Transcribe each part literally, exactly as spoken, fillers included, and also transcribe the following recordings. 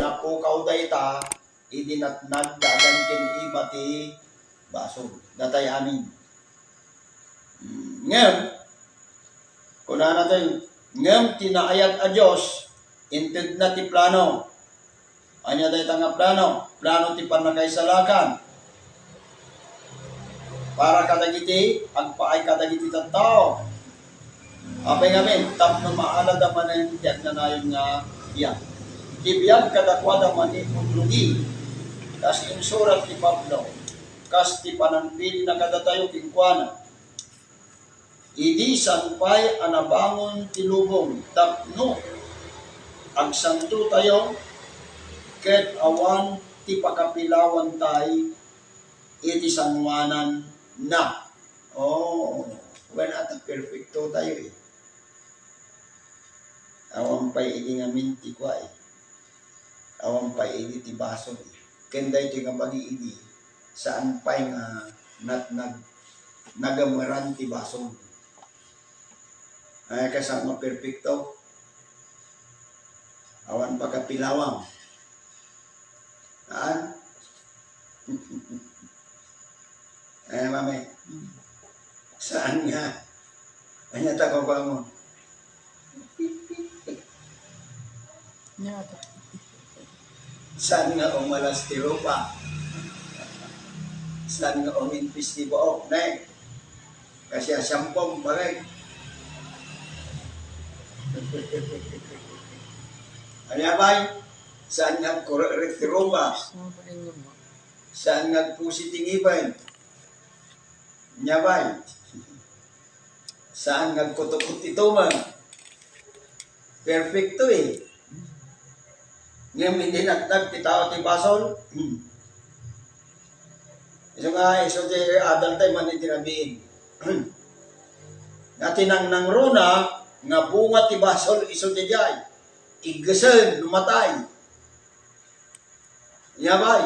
Napukaw dayta, idi natnag da adan ken iba ti basol. Datay amin. Mm, ngem, kunana tayo, ngem ti naayat a Dios, intedna ti plano. Ania dayta nga plano? Plano ti pannakaisalakan para kadagiti agpaay kadagiti tattao. Apay ngamin, tapno maalada manen ti agnanayon nga biag. Ti biag kadakuada manipud rugi, kas insurat ni Pablo, kas ti panangpilina kadatayo kenkuana. Idi saan pay a nabangon ti lubong tapno agsantotayo ket awan ti pakapilawantayo iti sangoananna. Oh, wen, ata perfecto tayo eh. Awan pay idi ngamin ti kua eh. Awan pay idi ti basol. Ken daytoy nga bagi idi, saan pay nga nat-, nag-, nagameran ti basol. Ay, kasama perfecto. Awan pagkapilawang. Haan? Eh, mami. Saan nga? Anya ta ko mo? Nya to. Saan nga umalas ti rupa? Saan nga umimpis ti buok, ne? Kasi asampong bagay. Anya bay? Saan nga agkurek ti rupa? Saan nga agpusi ti ngipen? Nya bay? Saan nga agkutukot ti tumek? Perfecto eh. Ngem hindi natnag ti tao ti basol. Hmm. Isu nga, isu ti adal tayo man iti rabiin. Nga tinangnangruna nga bunga ti basol isu ti jay. Iggesen, numatay. Nya bay.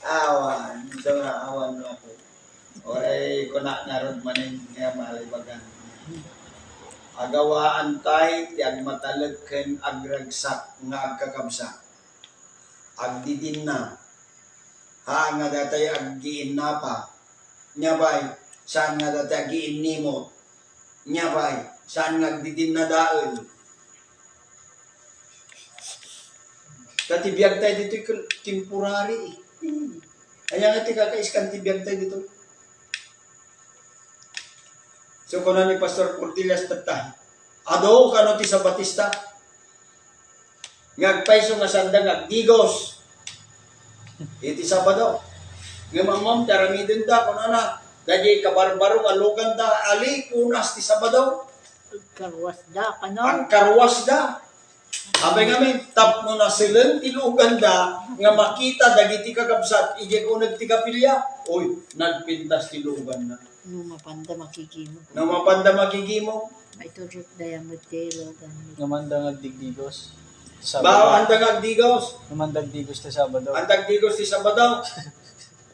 Awan, so nga, awan no ako. Oray, kuna ngarud manen nga malibagan. Agawaan tay ti agmatalek ken agragsak nga agkakabsat. Agdidinna. Ha, nga datay aggiinnapa. Nya bay, saan nga datay aggiinnimot. Nya bay, saan nga agdidinnadael. Ta ti biag tayo ditoy kel-, temporary eh. Aya nga ti kakaiskan ti biag tayo ditoy. So, kuna ni Pastor Portillas tatta, adu kano ti Sabatista nga agpayso nga sanda nga agdigos iti Sabado. Ngem ammom ti aramidenda, kunana, dagiti kabarbaro nga luganda, ali, punas ti Sabado. Agkarwas da, kano? Agkarwas da. Apay ngamin, tapno naseleng ti luganda nga makita dagiti kakabsat idiay uneg ti kapilya. Uy, nagpintas ti luganna. No mapanda makigimog. No mapanda makigimog. Maiturot dayang met ti lugan. Nga manda nga agdigdigos. Sabado. Bao, anda nga agdigos. Nga manda agdigos ti Sabado. Anda agdigos ti Sabado.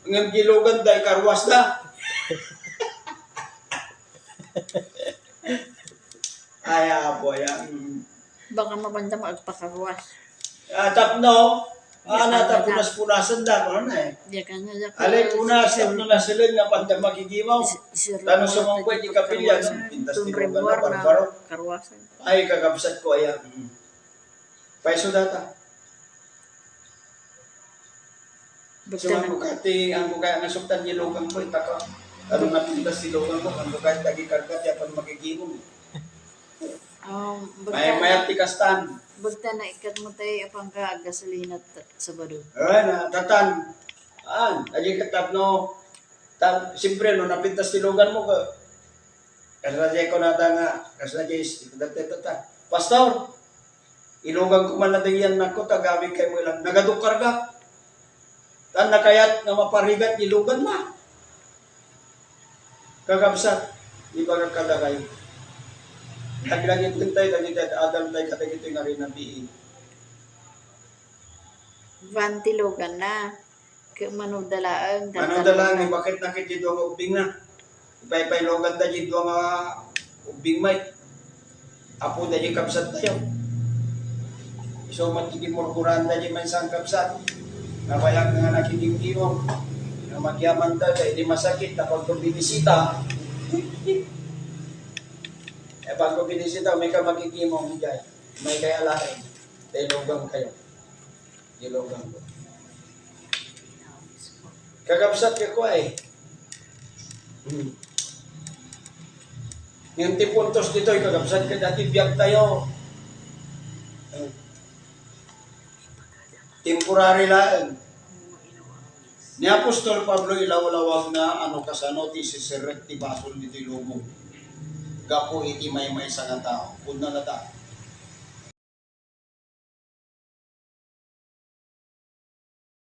Ngem ti luganda, ikarwas da. Ay, apo, ay, ah, mm. Baka mabanda mo agpakarwas. Ah, tapno, ah, na, tapno punas-punasan da, ano na eh. Diak na, diak na. Alay punas, tapno naseleng nga panda makigimaw. Tano sumangko, di kapilya, no? Pintas ti lugan na, barbaro. Karwasan. Ay, kakabsat ko, ay, ah, mm. Paiso data. Basta so, na- ang bukati, ang bukaya nga suktan ni lugan ko, itaka. Ano na pintas ti lugan ko, ang bukaya dagi karga, ti apan makigimong. Um, basta mayat ti kastan. Basta na ikat mo tayo, apang ka, gasolina, t-, Sabado. Ay, na, tatan. An, adi katap, no? Ta-, siyempre, no, napintas ti lugan mo, ka-, kasla jay ko nata nga, kasla jay, dati tata. Pastor, ilugan ko man na dagiti annakko, ta agawid kay mo ilan. Nagaduk karga. Tan nakayat nga maparigat, ilugan na. Kakabsat, ibagak kadakay. Naglagip tayo, dagiti ad-adal tayo, kadagiti nga rinabii. Van ti lugan na. Ke-, mano da laeng, mano da laeng, bakit na kiti dua nga ubbing na? Ipaypaylogan da di dua nga Ubbing met. Apo daydi kabsat tayo. Isu met iti murmuraan daydi maysa nga kabsat. Nabayag nga nakikimkimong. Nga magyamanta, daydi masakit, tapos kung binisita, eh, pag kung binisita, may ka makikimong, may kaya lain. Dilogan kayo. Dilogan ko. Kakabsat ka ko ay. Hmm. Yung ti puntos ditoy, kakabsat ka dati biag tayo. Hmm. Temporary laeng. Ni Apostol Pablo ilawlawag na ano kasano ti sisirrek ti basol ditoy lubong. Gapu iti maymaysa nga tao. Kunna na ta,